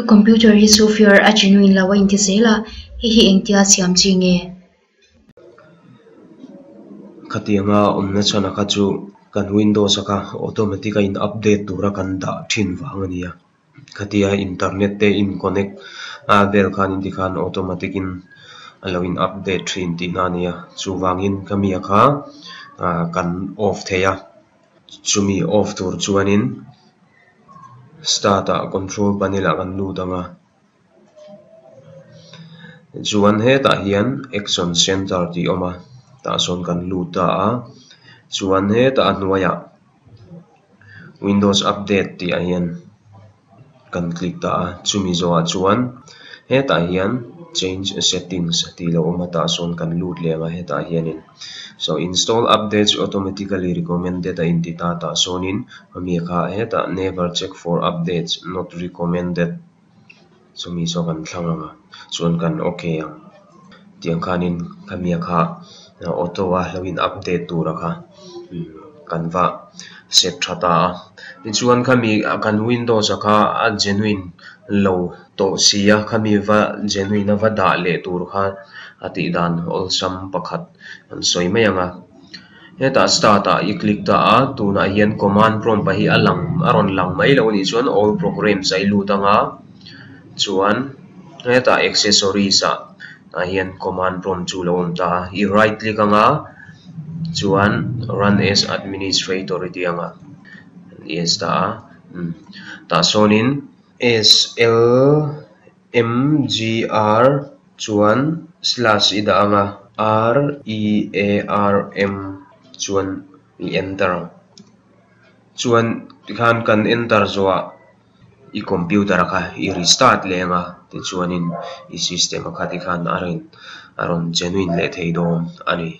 Ka computer hi software a genuine lo a inti zel a, hei hi engtia siam chi nge? Khatianga awmna chhan a kha chu kan Windows a kha automatic a in update tura kan dah thin vang a nia. Khatia internet te in connect a vel khan in tikhan automatic in a lo in update thin tihna a nia. Chuvangin khami a kha kan off thei a, chumi off tur chuanin start ah control panel ah kan lut ang a. Chuan hetah hian action center tih a awm a, tah sawn kan lut ta a. Chuan hetah a hnuaiah windows update tih ah hian kan click ta a, chumi zawhah chuan hetah hian change settings tih lo awm a, tah sawn kan lut leh ang a hetah hianin so install updates automatically recommended a inti ta, tah sawnin ami kha hetah never check for updates not recommended chumi saw kan thlang ang a, chuan kan okay ang. Tiang khanin khami kha auto a lo in update tura kha kan va set tha ta a. Tichuan khami kan windows a kha a genuine lo tawh si a, khami va genuine a va dah leh tur kha a tih dan awlsam pakhat an sawi mai ang a. Hetah start ah i click ta a, tunah hian command prompt a hi a lang a rawn lang mai lo anih chuan all programs a i lut ang a, chuan hetah accessories ah tah hian command prompt chu lo awm ta a, i right click ang a, chuan run as administrator i tih ang a, yes ta a, tah sawnin slmgr chuan slash i dah ang a, r e a r m chuan i enter ang. Chuan tikhan kan enter zawhah i computer a kha i restart leh ang a, tichuanin i system a kha tikhan a rawn a rawn genuine leh thei dawn a ni.